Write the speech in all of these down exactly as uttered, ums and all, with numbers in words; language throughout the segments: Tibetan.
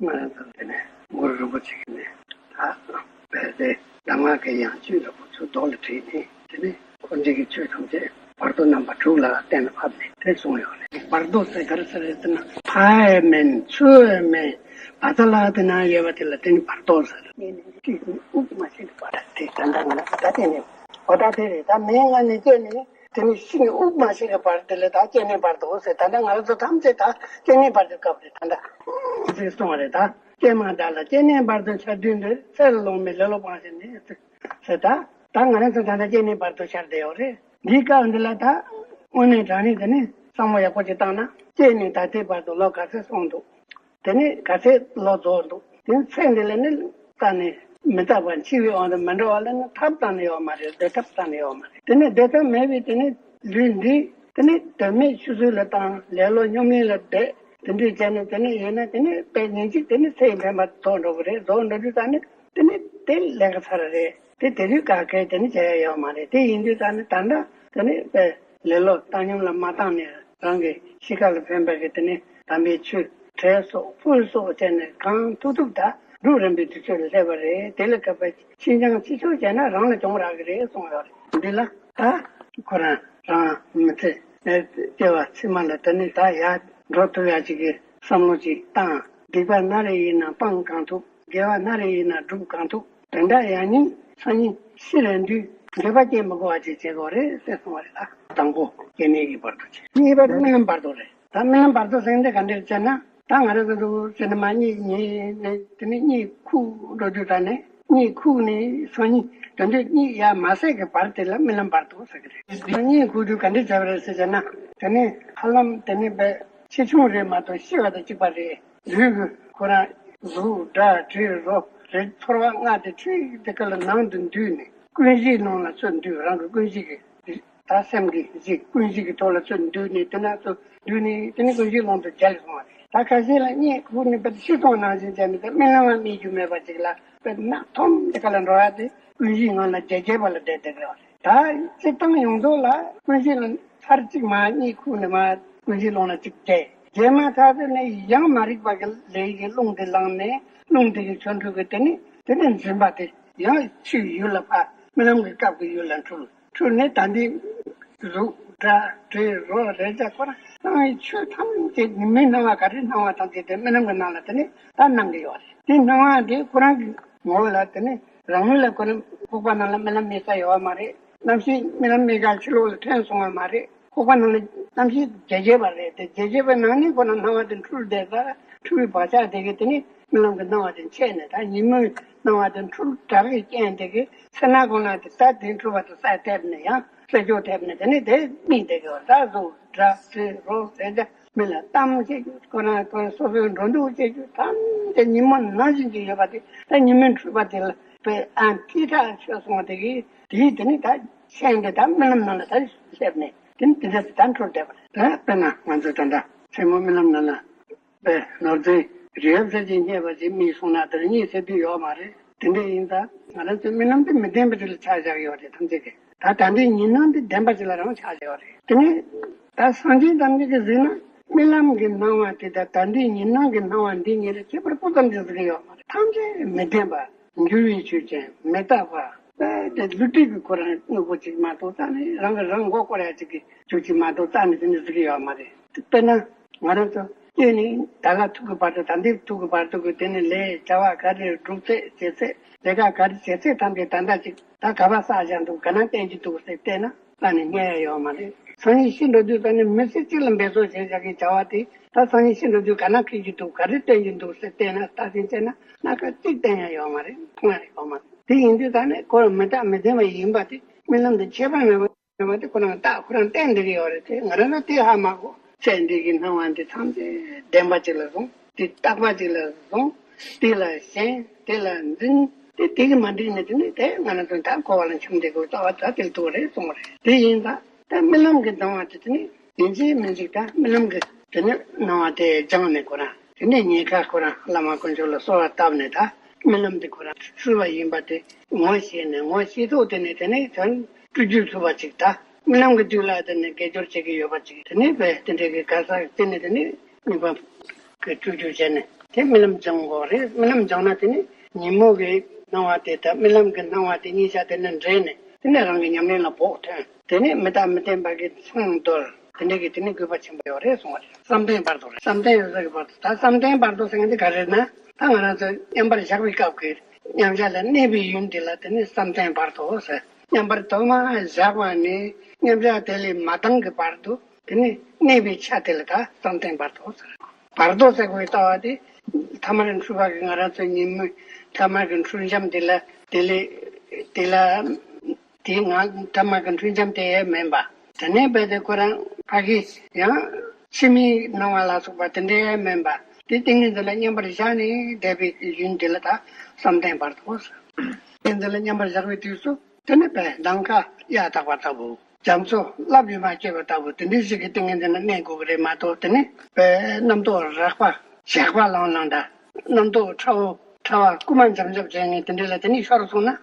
ང་རང་ཚོ་དེ་ནས་གུ་རུ་རིན་པོ་ཆེ་གིས་ནས་ད་བལ་ཏེ་གདམས་ངག་གི་ཡང་བཅུད་ལ་བུ་ཚོ་རྡོ་ལ་བྲིས་ནས་དེ་ནས་འཁོར་འདས་ཀྱི་ཆོས་ཐམས་ཅད་བར་དོ་རྣམ་པ་དྲུག་ལ་གཏན་ལ་ཕབ་ནས་དེ་གསུངས་ཡོད་རེད། བར་དོ་ཟེར་ག་རེ་ཟེར་རེད་ཟེར་ན་ཕ་ཡས་མིན་ཚུ་ཡས་མིན་བ་ཚ་ལ་དེ་ན་ཡོད་པ་དེ་ལ་དེ་ནི་བར་དོ་ཟེར། དབུགས་མ་ཤེས་པར་དེ་ད་ལྟ་ང་ལ་ད་དེ་ནི་འོ་ད་དེ་རེད། ད་མིང་ང་ནས་སྐྱེས་ནས་དེ་ནི་ཤི་ནས་དབུགས་མ་ཤེས་པར་དེ་ལ་ད་སྐྱེ་གནས་བར་དོ་ཟེར། ད་ལྟ་ང་ཚོ་ཐམས་ཅད་ད་སྐྱེ་གནས་བར་དོའི་སྐབས་རེད། ད་ལྟ་ཅེས་གསུངས་པ་རེད། ད་སྐྱེས་མ་ད་ལ་སྐྱེ་གནས་བར་དོ་ཆ་བདུན་འདིར་ཚེ་ལ་ལོང་མེད་ལེ་ལོ་སྤངས་ཤིང་ནི་ཟེར། ད་ད་ང་རང་ཚོ་ད་ལྟ་སྐྱེ་གནས་བར་དོ་ཆར་བསྡད་ཡོད་རེད། འདིའི་སྐབས་འདི་ལ་ད་དངོས་གནས་དྲང་གནས་དེ་ནི་བསམ་བློ་ཡག་པོ་ཅིག་བཏང་ན་སྐྱེས་ནས་ད་ལྟའི་བར་དུ་ལོ་ག་ཚོད་སོང་འདུག་དེ་ནས་ག་ཚོད་ལོ་རྫོགས་འདུག་དེ་ཚེ་འདི་ལ་ནི་ད་ནི་མི་རྟག་པ་འཆི་བའི་དབང་དུ་མི་འགྲོ་བ་ལ་ནི་ཐབས་གཏན་ནས་ཡོད་མ་རེད། སྡོད་ཐབས་གཏན་ནས་ཡོད་མ་རེད། དེ་ནས་སྡོད་ཐབས་མེད་པའི་དེ་ནི་ལུས་འདི་དེ་ནི་དོན་མེད་ཆུད་ཟོས་ལ་བཏང་ལེ་ལོ་སྙོམས་ལེན་ལ་བསྡད་དེ་འདྲས་བྱས་ནས་དེ་ནི་ཡོད་ན་དེ་ནི་དཔེ་ཉིན་གཅིག་དེ་ནི་ཚེ་ཡི་འཕེན་པ་རྫོགས་འགྲོ་གི་རེད། རྫོགས་འགྲོ་དུས་ད་ནི་དེ་ནི་དེ་ལས་ཀ་ཚར་རེད། དེ་དེ་དུས་ག་གེ་དེ་ནི་བྱས་ཡ་ཡོད་མ་རེད། དེ་ཡིན་དུས་ད་ནི་ད་ལྟ་དེ་ནི་དཔེ་ལེ་ལོ་བཏང་སྙོམས་ལ་མ་བཏང་ནས་རང་གི་གཤིས་ཀ་ལ་ཕན་པ་གི་དེ་ནི་དམ་པའི་ཆོས་གྲལ་སོགས་ཕུལ་སོགས་བྱས་ནས་གང་ཐུབ་ཐུབ་ད་སྒྲུབ་རིམ་པའི་དུས་ཚོད་ལ་སླེབས་པ་རེད། དེ་ལ་སྐབས་ཕྱི་འགྱངས་ཕྱི་ཆོག་བྱས་ན་རང་ལ་གྱོང་རག་གི་རེད་གསུངས་ཡོད་རེད། འདི་ལ་ད་ཁོ་རང་རང་མི་ཚེ་སྐྱེ་བ་ཕྱི་མ་ལ་དེ་ནི་ད་ཡར་འགྲོ་ཐུབ་ཡ་ཅིག་གི་བསམ་བློ་ཅིག་བཏང་། སྡིག་པ་སྣ་རེ་ཡིན་ན་སྤང་གང་ཐུབ། དགེ་བ་སྣ་རེ་ཡིན་ན་སྒྲུབ་གང་ཐུབ། དེ་འདྲ་ཡང་སྙིང་སང་ཉིན་ཤི་རན་དུས་འགྱོད་པ་སྐྱེ་མི་དགོས་པ་ཅིག་བྱེད་དགོས་རེད་ཟེར་གསུངས་པ་རེད། ད་དང་པོ་སྐྱེ་གནས་ཀྱི་བར་དོ་བྱས། གཉིས་པ་རྨི་ལམ་བར་དོ་རེད། ད་རྨི་ལམ་བར་དོ་ཟེར་འདི་ག་འདྲ་བྱས་ན་ད་ང་རང་ཚོ་འདུག་ཟེར་ན་མ་གཉིད་ཉལ་ནས་དེ་ནས་གཉིད་ཁུག་འགྲོ་དུས་ད་ནས་གཉིད་ཁུག་ནས་སང་ཉིན་དེ་འདྲའི་གཉིད་ཡར་མ་སད་ཀྱི་བར་དེ་ལ་རྨི་ལམ་བར་དོ་ཟེར་གི་རེད། གཉིད་ཁུག་དུས་ག་འདྲ་བྱས་པ་རེད་ཟེར་བྱས་ན་དེ་ནས་ཧ་ལམ་དེ་ནས་པའི་ཆེ་ཆུང་རེད་མ་གཏོགས་ཤི་བ་དང་གཅིག་པ་རེད། ལུས་ཀྱི་ཁོ་རང་གཟུགས་སྒྲ་དྲི་རོ་རེག་ཚོར་བ་ལྔ་དེ་ཁྲིག་དེ་ཀ་ལ་ནང་དུ་འདུས་ནས་ཀུན་གཞིའི་ནང་ལ་ཚུར་འདུས། རང་གི་ཀུན་གཞི་གི་ད་སེམས་ཀྱི་གཞི་ཀུན་གཞི་གི་ཐོག་ལ་ཚུར་འདུས་ནས་དེ་ན་ཚུར་འདུས་ནས་དེ་ནས་ཀུན་གཞིའི་ཀློང་དུ་བརྒྱལ་སོང་བ་རེད། ད་ཁ་ཤས་ལ་གཉིད་ཁུག་ནས་པ་ཤི་སོང་ནང་བཞིན་བྱས་ནས་ད་རྨི་ལམ་ལ་རྨི་རྒྱུ་མེད་པ་ཅིག་ལ་པ་ནག་ཐོམ་དེ་ཀ་ལ་འགྲོ་ཡ་དེ་ཀུན་གཞིའི་ངང་ལ་བརྒྱལ་བརྒྱལ་བ་ལ་བསྡད་བསྡད་ཀྱི་ཡོད་རེད། ད་སྤྱིར་བཏང་ཡོངས་རྫོགས་ལ་ཀུན་གཞི་ལ་ཚར་གཅིག་མ་གཉིད་ཁུག་ནས་མ་ཀུན་གཞི་ཀློང་ལ་གཅིག་བསྡད། རྗེས་མ་ཐག་ཏུ་ནས་ཡང་མ་རིག་པ་གི་ལས་ཀྱི་རླུང་དེ་ལངས་ནས་རླུང་དེ་གི་ཆོ་འཕྲུལ་གྱིས་དེ་ནི་དེ་ནས་འཛིན་པ་དེ་ཡང་ཕྱིའི་ཡུལ་ལ་ཕར་རྨི་ལམ་གྱི་སྐབས་ཀྱི་ཡུལ་ལ་འཁྲུལ། འཁྲུལ་ནས་ད་འདི་གཟུགས་སྒྲ་དྲི་རོ་རེག་བྱ་ཁོ་རང་སྣང་བའི་ཆོས་ཐམས་ཅད་ཉི་མའི་སྣང་བ་ག་རེ་སྣང་བ་ཐམས་ཅད་དེ་རྨི་ལམ་གྱི་ནང་ལ་དེ་ནི་ད་སྣང་གི་ཡོད་རེད། དེ་སྣང་བ་དེ་ཁོ་རང་གི་ངོ་བོ་ལ་དེ་ནི་རང་མོས་ལ་ཁོ་རང་ཁོག་པ་ནང་ལ་རྨི་ལམ་རྨི་ས་ཡོད་མ་རེད། གནམ་གཤིས་རྨི་ལམ་རྨི་ག་ཕྱི་ལོགས་ལ་ཐོན་སོང་བ་མ་རེད། ཁོག་པ་ནང་ལ་གནམ་གཤིས་བརྗེ་བརྗེ་བ་རེད་དེ། བརྗེ་བརྗེ་བའི་ནང་ནས་ཁོ་ན་སྣང་བ་དེ་འཁྲུལ་བསྡད་ས། འཁྲུལ་བའི་བག་ཆགས་དེ་གིས་དེ་ནི་རྨི་ལམ་གྱི་སྣང་བ་དེ་མཆེད་ནས་ད་ཉིན་མོའི་སྣང་བ་དེ་འཁྲུལ་དྲག་གི་རྐྱེན་དེ་གིས་ཚེ་ན་གོང་ན་དེ་ད་དེ་འཁྲུལ་བ་དེ་ས་ཐེབས་ནས་ཡང་ས་ཕྱོགས་ཐེབས་ནས་དེ་ནི་དེ་རྨིས་བསྡད་ཀྱི་བ། ད་གཟུགས་སྒྲ་དྲི་རོ་ཟེར་ད་མི་ལ་གཏམ་བྱེད་རྒྱུ་ཁོ་ན་ཁོ་སོ་སོའི་འགྲོ་འདུག་བྱེད་རྒྱུ་ཐམས་ཅད་ཉིན་མོ་ནང་བཞིན་གྱི་ཡོད་པ་དེ་ད་ཉིན་མོའི་འཁྲུལ་པ་དེ་ལ་དཔེ་ཨ་ཐིག་ཐག་ཆོད་སོང་བ་དེ་གིས་དེའི་དེ་ནི་ད་ཤེས་འདི་ད་རྨི་ལམ་ནང་ལ་ད་སླེབས་ནས་དེ་ནི་དེ་འདྲ་ད་འཁྲུལ་བསྡད་པ་རེད། ད་དཔེར་ན་ང་ཚོ་ད་ལྟ་མཚན་མོ་རྨི་ལམ་ནང་ལ་དཔེ་ནོར་རྫས་རི་ཡབ་ཟེར་གྱི་རྙེད་པ་ཅིག་རྨིས་སོང་ན་དེར་རྙེད་ཟེར་དུས་ཡོད་མ་རེད། དེ་འདྲ་ཡིན་ཙང་ང་རང་ཚོའི་རྨི་ལམ་དེ་མི་བདེན་པ་ཅིག་ལ་ཆགས་བཞག་ཡོད་རེད། ཐམས་ཅད་ཀྱིས་ད་ད་ལྟའི་ཉིན་སྣང་དེ་བདེན་པ་ཅིག་ལ་རང་ཆགས་བཞག་ཡོད་རེད། དེ་ནི་ད་སངས་རྒྱས་ཐམས་ཅད་ཀྱིས་གཟིགས་ན་རྨི་ལམ་གྱི་སྣང་བ་དེ་དང་ད་ལྟའི་ཉིན་སྣང་གི་སྣང་བ་འདི་གཉིས་ལ་ཁྱད་པར་སྤུ་ཙམ་ཅིག་གཟིགས་ཀྱི་ཡོད་མ་རེད། ཐམས་ཅད་མི་བདེན་པ། འགྱུར་བའི་ཆོས་ཅན། མི་རྟག་པ། དཔེ་དེ་ལུས་འབྲེལ་གྱི་ཁོ་རང་དངོས་པོ་ཅིག་མ་གཏོགས་རྩ་ནས་རང་གིས་རང་མགོ་སྐོར་ཡ་ཅིག་གི་ཆོས་ཅིག་མ་གཏོགས་རྩ་ནས་དེ་འདྲ་གཟིགས་ཀྱི་ཡོད་མ་རེད། དཔེར་ན་ང་རང་ཚོ་སྐྱེས་ནས་ད་ལ་ཐུག་གི་བར་དུ་ད་འདིར་ཐུག་གི་བར་དུ་གི་དེ་ནས་ལས་བྱ་བ་ག་རེ་སྒྲུབ་ཚད་བྱེད་ཚད་ལས་ཀ་ག་རེ་བྱེད་ཚད་ཐམས་ཅད་ད་ལྟ་ཅིག་ད་ག་པར་བསགས་བཞག་འདུག་ག་ན་བསྟན་གྱི་འདུག་ཟེར་བལྟས་ན་རྩ་ནས་རྙེད་ཡ་ཡོད་མ་རེད། སང་ཉིན་ཤི་འགྲོ་དུས་ད་ནི་མི་ཚེ་གཅིག་ལ་འབད་རྩོལ་བྱས་བཞག་གི་བྱ་བ་དེ་ད་སང་ཉིན་ཤི་འགྲོ་དུས་ག་ན་འཁེལ་གྱི་འདུག་ག་རེ་བསྟན་གྱི་འདུག་ཟེར་བལྟས་ན་ལྟ་ཞིང་དཔྱད་ན་སྣ་ཁ་གཅིག་བསྟན་ཡ་ཡོད་མ་རེད། མཐོང་ཡ་ཡོད་མ་རེད། དེ་ཡིན་དུས་ད་ནི་ཁོ་མི་རྟག་མི་བདེན་པ་ཡིན་པ་དེ་རྨི་ལམ་དང་ཁྱད་པར་མེད་པ་ཡིན་པ་དེ་ཁོ་རང་རྟག་ཁོ་རང་བསྟན་བསྡད་ཀྱི་ཡོད་རེད་དེ། ང་རང་ལ་དེ་ཧ་མ་གོ། ཚེ་འདི་གི་སྣང་བ་འདི་ཐམས་ཅད་བདེན་པ་ཅིག་ལ་བཟུང་། དེ་རྟག་པ་ཅིག་ལ་བཟུང་། དེ་ལ་ཞེན། དེ་ལ་འཛིན། དེ་དེ་གི་མ་འགྲིག་ནས་དེ་ནི་དེ་ང་རང་ཚོ་ད་འཁོར་བ་ལ་འཁྱམས་བསྡད་དགོས་རྩ་བ་ད་དེ་ལྟ་བུ་རེད་གསུངས་པ་རེད། དེ་ཡིན་ད་ད་རྨི་ལམ་གྱི་སྣང་བ་དེ་དེ་ནི་ཡིན་གཅིག་མིན་གཅིག་ད་རྨི་ལམ་གྱི་དེ་ནི་སྣང་བ་དེ་སྦྱངས་ནས་ཁོ་རང་དེ་ནས་ཉེན་ཁ་ཁོ་རང་བླ་མ་དཀོན་མཆོག་ལ་གསོལ་བ་བཏབ་ནས་ད་རྨི་ལམ་དེ་ཁོ་རང་སྲིད་པ་ཡིན་པ་དེ་ངོ་ཤེས་ནས་ངོ་ཤེས་ཐོག་དེ་ནས་དེ་ནས་དོན་སྤྲུལ་རྒྱུ་ཐུབ་པ་ཅིག་ད་རྨི་ལམ་གྱི་དུས་ལ་དེ་ནས་དགེ་སྦྱོར་བྱེད་ཀྱི་ཡོད་པ་ཅིག་དེ་ནས་བས་དེ་འདྲའི་གི་ག་ས་དེ་ནས་དེ་ནས་ནུས་པ་གི་སྤྲུལ་རྒྱུ་བྱས་ནས་ དེ་རྨི་ལམ་སྦྱང་དགོས་རེད། རྨི་ལམ་སྦྱངས་ན་དེ་ནི་ཉིན་མོ་གི་སྣང་བ་དེ་དང་རྨི་ལམ་གྱི་སྣང་བ་དེ་གཉིས་ཆ་དེ་ནི་འདྲེས་ནས་དེ་ནི་རང་གི་ཉམས་ལེན་ལ་བོགས་ཐོན། དེ་ནི་མི་རྟག་མི་བརྟན་པ་གི་མཚང་འདོར། དེ་འདྲ་གི་དེ་ནི་དགོས་པ་ཆེན་པོ་ཡོད་རེད་གསུངས་པ་རེད། བསམ་གཏན་བར་དོ་རེད། བསམ་གཏན་ཡོད་ས་གི་བར་དོ། ད་བསམ་གཏན་བར་དོ་ཟེར་མཁན་དེ་ག་རེ་རེད་ན། ད་ང་རང་ཚོ་མཉམ་པར་བཞག་པའི་སྐབས་ཀྱི་མཉམ་བཞག་ལ་གནས་པའི་ཡུན་དེ་ལ་དེ་ནི་བསམ་གཏན་བར་དོ་ཟེར། མཉམ་པར་དུ་མ་བཞག་པ་ནས་མཉམ་བཞག་དེ་ལས་མ་བཏང་གི་བར་དུ། དེ་ནི་གནས་པའི་ཆ་དེ་ལ་ད་བསམ་གཏན་བར་དོ་ཟེར། བར་དོ་ཟེར་དགོས་ལྟ་བ་དེ། ཐ་མར་འཁྲུལ་པ་གི་ང་རང་ཚོའི་ཉིན་མོའི་ཐ་མར་གྱི་འཁྲུལ་འབྱམས་དེ་ལ། དེ་ལས་དེ་ལ་དེའི་ངང་ཐ་མར་གྱི་འཁྲུལ་འབྱམས་དེ་ཡང་མིན་པ། དེ་ནས་རྦད་དེ་ཁོ་རང་ཕ་གི་ཡང་ཕྱི་མའི་སྣང་བ་ལ་སོགས་པ་དེ་འདྲ་ཡང་མིན་པ། དེ་ཏིང་ངེ་འཛིན་ལ་མཉམ་པར་བཞག་ནས་བསྡད་པའི་ཡུན་དེ་ལ་ད་བསམ་གཏན་བར་དོ་ཟེར། ཏིང་ངེ་འཛིན་ལ་མཉམ་པར་བཞག་པའི་དུས་སུ། དེ་ནི་དཔེ་ནམ་མཁའ་གཡའ་དག་པ་ལྟ་བུ། རྒྱ་མཚོ་རླབས་ཀྱིས་མ་ཆོད་པ་ལྟ་བུ་དེ་འདྲའི་ཞིག་གི་ཏིང་ངེ་འཛིན་ལ་གནས་དགོས་ཀྱི་རེད་མ་གཏོགས། དེ་ནི་དཔེ་རྣམ་རྟོག་རགས་པ་ཞགས་པ་ལང་ལང་འདྲ། རྣམ་རྟོག་ཕྲ་བོ་ཕྲ་བ་རྐུ་མ་འཇམ་འཇམ་བྱས་ནས་དེ་འདྲ་ལ་དེ་ནི་ཤོར་སོང་ན།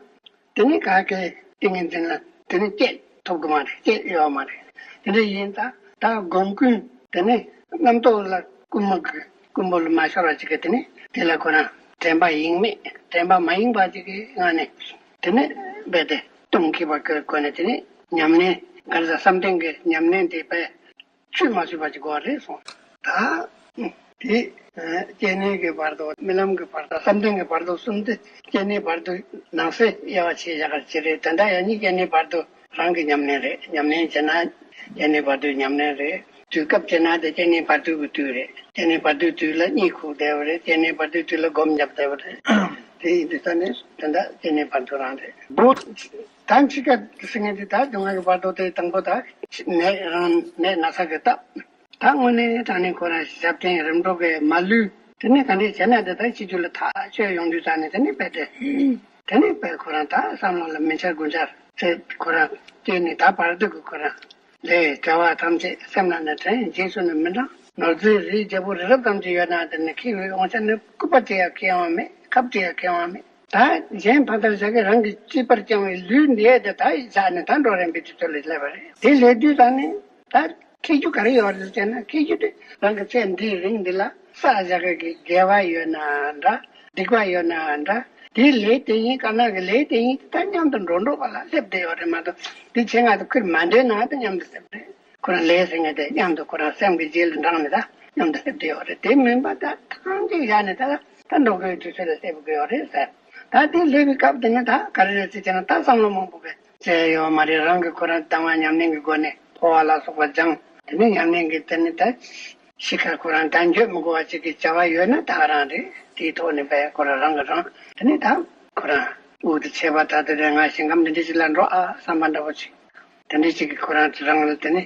དེ་ནི་ག་གེ་ཏིང་ངེ་འཛིན་ལ་དེ་ནི་སྐྱེད་ཐུབ་ཀྱི་མ་རེད། སྐྱེད་ཡོད་མ་རེད། དེ་འདྲ་ཡིན་ཙང་ད་སྒོམ་ཀུན་དེ་ནི་རྣམ་རྟོག་ལ་རྐུན་མ་གི་རྐུན་པོ་ལ་མ་ཤོར་བ་ཅིག་གི་དེ་ནི་དེ་ལ་ཁོ་རང་དྲན་པ་ཡེངས་མེད་དྲན་པ་མ་ཡེངས་པ་ཅིག་གི་ངང་ནས། དེ་ནས་རྦད་དེ་སྟོང་གི་བ་གི་སྒོ་ནས་དེ་ནས་ཉམས་ལེན་ག་རེ་ཟ་བསམ་གཏན་གྱི་ཉམས་ལེན་དེ་བས་ཆུད་མ་ཆུད་པ་ཅིག་དགོས་རེད་གསུངས། ད་དེ་སྐྱེ་གནས་ཀྱི་བར་དོ། རྨི་ལམ་གྱི་བར་དོ། བསམ་གཏན་གྱི་བར་དོ་གསུམ་དེ་སྐྱེ་གནས་བར་དོ་ནང་གསེས་དབྱེ་བ་ཕྱེ་བཞག་ག་ཅི་རེད། དེ་འདྲ་ཡང་ནི་སྐྱེ་གནས་བར་དོ་རང་གི་ཉམས་ལེན་རེད། ཉམས་ལེན་བྱས་ན་སྐྱེ་གནས་བར་དོའི་ཉམས་ལེན་རེད། དུས་སྐབས་བྱས་ན་དེ་སྐྱེ་གནས་བར་དོའི་དུས་རེད། སྐྱེ་གནས་བར་དོའི་དུས་ལ་གཉིད་ཁུག་བསྡད་པ་རེད། སྐྱེ་གནས་བར་དོའི་དུས་ལ་སྒོམ་བརྒྱབ་བསྡད་པ་རེད། དེ་ཡིན་དུས་ད་ནི་དེ་འདྲ་སྐྱེ་གནས་བར་དོ་རང་རེད། བུ་ད་འཆི་ཁ་ཟེར་མཁན་དེ་ད་སྡུག་བསྔལ་གྱི་བར་དོ་དེ་དང་པོ་ད་ནད་རང་ནད་ན་ཚ་གི་སྟབས། ད་དངོས་གནས་དྲང་གནས་ཁོ་རང་ཞབས་བརྟན་རིམ་གྲོ་གི་མ་ལུས་དེ་ནས་ག་འདྲས་བྱས་ན་དེ་ད་ཕྱི་རྒྱུད་ལ་ཐག་ཆོད་ཡོང་དུས་ད་ནི་དེ་ནས་རྦད་དེ། དེ་ནས་རྦད་ཁོ་རང་ད་བསམ་བློ་ལ་མི་འཆར་དགུ་འཆར་ཚེ་ཁོ་རང་སྐྱེས་ནས་ད་བར་དུ་གི་ཁོ་རང་ལས་བྱ་བ་ཐམས་ཅད་སེམས་ལ་ནི་དྲན། རྗེས་སུ་ནི་མི་འབྲང་། ནོར་རྫས་རིའི་རྒྱལ་པོ་རི་རབ་ཙམ་ཅིག་ཡོད་ན་དེ་ནི་ཁེ་བའི་དབང་ཆ་ནི་སྐུད་པ་སྤྲད་ཡ་ཁེ་དབང་མེད། ཁབ་སྤྲད་ཡ་ཁེ་དབང་མེད། ད་གཞན་ཕ་མཐར་བཞག་གི་རང་གི་གཅེས་པར་བཅངས་པའི་ལུས་འདི་ཡ་དེ་ད་བཞག་ནས་ད་འགྲོ་རན་པའི་དུས་ཚོད་ལ་སླེབས་པ་རེད། དེ་སླེབས་དུས་ད་ནི་ད་ཁེ་རྒྱུ་ག་རེ་ཡོད་རེད་ཟེར་ན། ཁེ་རྒྱུ་དེ་རང་གི་ཚེ་འདིའི་རིང་འདི་ལ་བསགས་བཞག་གི་དགེ་བ་ཡོད་ན་འདྲ། སྡིག་པ་ཡོད་ན་འདྲ། དེའི་ལས་དེ་ཡིན། དཀར་ནག་གི་ལས་དེ་ཡིན། ད་མཉམ་དུ་འགྲོ་འགྲོ་བ་ལ་སླེབས་བསྡད་ཡོད་རེད་མ་གཏོགས། དེ་ཆེད་མངགས་དེ་ཁུར་མ་འདྲེས་ན་ད་མཉམ་དུ་སླེབས་རེད། ཁོ་རང་ལས་ཟེར་མཁན་དེ་མཉམ་དུ་ཁོ་རང་སེམས་ཀྱི་རྗེས་ལ་འབྲངས་ནས་ད་མཉམ་དུ་སླེབས་བསྡད་ཡོད་རེད། དེ་མིན་པ་ད་ཐང་ཅིག་བཞག་ནས་ད་ད་འགྲོ་དགོས་དུས་ཚོད་ལ་སླེབས་དགོས་ཡོད་རེད་ཟེར། ད་དེ་སླེབས་པའི་སྐབས་དེ་ནི་ད་ག་རེ་རེད་ཟེར་བྱས་ན། ད་བསམ་བློ་མང་པོ་བས་བྱས་ཡོད་མ་རེད། རང་གི་ཁོ་རང་དང་བ་ཉམས་ལེན་གྱི་སྒོ་ནས་འཕོ་བ་ལ་སོགས་པ་སྦྱངས། དེ་ནས་ཉམས་ལེན་གྱི་དེ་ནི་ད་ཤི་ཁར་ཁོ་རང་ད་འགྱོད་མི་དགོས་པ་ཅིག་གི་བྱ་བ་ཡོད་ན་ད་ག་རང་རེད། དེའི་ཐོག་ནས་བས་ཁོ་རང་རང་གི་རང་དེ་ནི་ད་ཁོ་རང་དབུགས་དེ་ཆད་པ་ད་དེ་རེད། ང་ཞིང་ཁམས་འདི་འདྲ་ཞིག་ལ་འགྲོ་ཨ་བསམ་པ་འདྲ་པོ་ཅིག་དེ་འདྲ་ཞིག་གིས་ཁོ་རང་ཚོ་རང་ལ་དེ་ནི་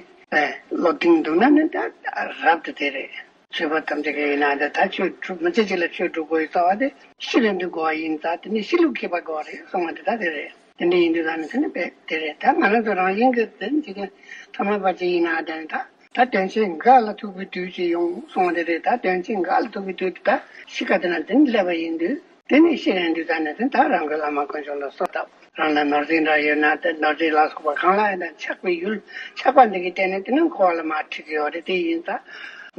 བློ་གཏིང་འདུག་ན་ནི་ད་རབ་ཏུ་དེ་རེད། ཆོས་པ་ཐམས་ཅད་ཀྱི་ཡིན་ན་ད་ད་ཆོས་སྒྲུབ་མི་ཚེ་གཅིག་ལ་ཆོས་སྒྲུབ་དགོས་ཡི་རྩ་བ་དེ་ཤི་རན་དུས་དགོས་པ་ཡིན་ཙང་། དེ་ནི་ཤི་ལུགས་མཁས་པ་དགོས་པ་རེད་གསུང་བ་དེ་ད་དེ་རེད། དེ་འདྲ་ཡིན་དུས་ད་ནི་དེ་ནི་བས་དེ་རེད། ད་ང་རང་ཚོ་རང་བཞིན་གྱི་དེ་ནི་འཇིག་རྟེན་ཐ་མལ་པ་ཅིག་ཡིན་ན་དེ་ནི་ད་ད་དོན་ཆེན་འགའ་ལ་ཐུག་པའི་དུས་ཅིག་ཡོང་གསུང་བ་དེ་རེད། ད་དོན་ཆེན་འགའ་ལ་ཐུག་པའི་དུས་དེ་ད་ཤི་ཁ་དེ་ན་དེ་ནི་སླེབས་པ་ཡིན་དུས། དེ་ནས་ཤི་རན་དུས་ད་ནས་དེ་ད་རང་གི་བླ་མ་དཀོན་མཆོག་ལ་གསོལ་བཏབ། རང་ལ་ནོར་རྫས་འདྲ་ཡོད་ན་དེ་ནོར་རྫས་ལ་སོགས་པ་གང་ལ་ཡིན་ན་ཆགས་པའི་ཡུལ་ཆགས་པ་འདི་གི་སྟེང་ནས་དེ་ནས་འཁོར་བ་ལ་མར་ཁྲིད་ཀྱི་ཡོད་རེད། དེ་ཡིན་ཙང་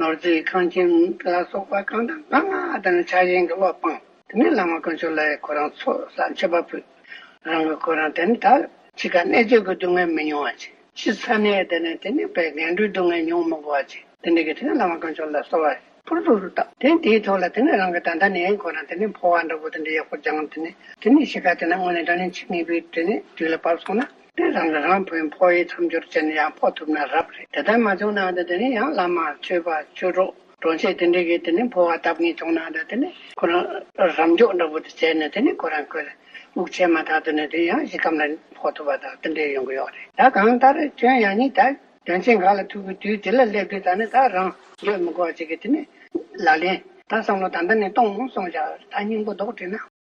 ནོར་རྫས་ཁང་ཁྱིམ་ལ་སོགས་པ་གང་དང་གང་ང་དེ་ནས་ཆགས་ཞེན་གྱི་བློ་སྤངས། དེ་ནས་བླ་མ་དཀོན་མཆོག་ལ་ཁོ་རང་ཚོགས་བསགས་མཆོད་པ་ཕུལ། རང་གི་ཁོ་རང་དེ་ནས་ད་འཆི་ཁ་གནད་གཅོད་ཀྱི་སྡུག་བསྔལ་མི་མྱོང་བ་བྱས། ཤི་ཚར་ནས་དེ་ནས་དེ་ནས་དཔེ་ངན་འགྲོའི་སྡུག་བསྔལ་མྱོང་མི་དགོས་པ་བྱས། དེ་འདྲ་གི་དེ་ནས་བླ་མ་དཀོན་མཆོག་ལ་གསོལ་བ་ཕུར་ཚུགས་སུ་བཏབ། དེ་དེའི་ཐོག་ལ་དེ་ནས་རང་གི་ད་ལྟ་ནས་ཁོ་རང་དེ་ནས་འཕོ་བ་འདྲ་པོ་དེ་འདྲ་ཡག་པོ་སྦྱངས། དེ་ནས་དེ་ནས་ཤི་ཁ་དེ་ན་དངོས་གནས་དྲང་གནས་འཆི་ངེས་པའི་དེ་ནས་དུས་ལ་བབས་སོང་ན་དེ་རང་གི་རང་འཕོ་བའི་འཕོ་བའི་མཚམས་སྦྱོར་བྱས་ནས་ཡང་འཕོ་ཐུབ་ན་རབ་རེད། དེ་ལྟར་མ་བྱུང་ན་ད་དེ་ནས་ཡང་བླ་མ་ཆོས་པ་ཆོས་གྲོགས་གྲོང་ཁྱེར་དེ་འདྲ་གི་དེ་ནས་འཕོ་བ་བཏབ་ངེས་བྱུང་ན་ད་དེ་ནས་ཁོ་རང་རབ་མགྱོགས་འདྲ་པོ་དེ་བྱས་ནས་དེ་ནས་ཁོ་རང་ཁོས་དབུགས་ཆད་མ་ཐག་ཏུ་ནས་དེ་ཡང་གཞི་རྐང་ལ་འཕོ་ཐུབ་པ་དང་དེ་འདྲའི་ཡོང་གི་ཡོད་རེད། ད་གང་ལྟར་ཁྱོད་ཡང་ནི་ད་དོན་ཆེན་འགའ་ལ་ཐུག་གི་དུས་དེ་ལ་སླེབས་དུས་ད་ནི་ད་རང་འགྱོད་མི་དགོས་པ་ཅིག་གི་དེ་ནི་ལག་ལེན་ད་བསམ་བློ་ད་ལྟ་ནས་གཏོང་གསུངས་བཞག་ད་སྙིང་པོ་རྡོག་བྲིས་ན།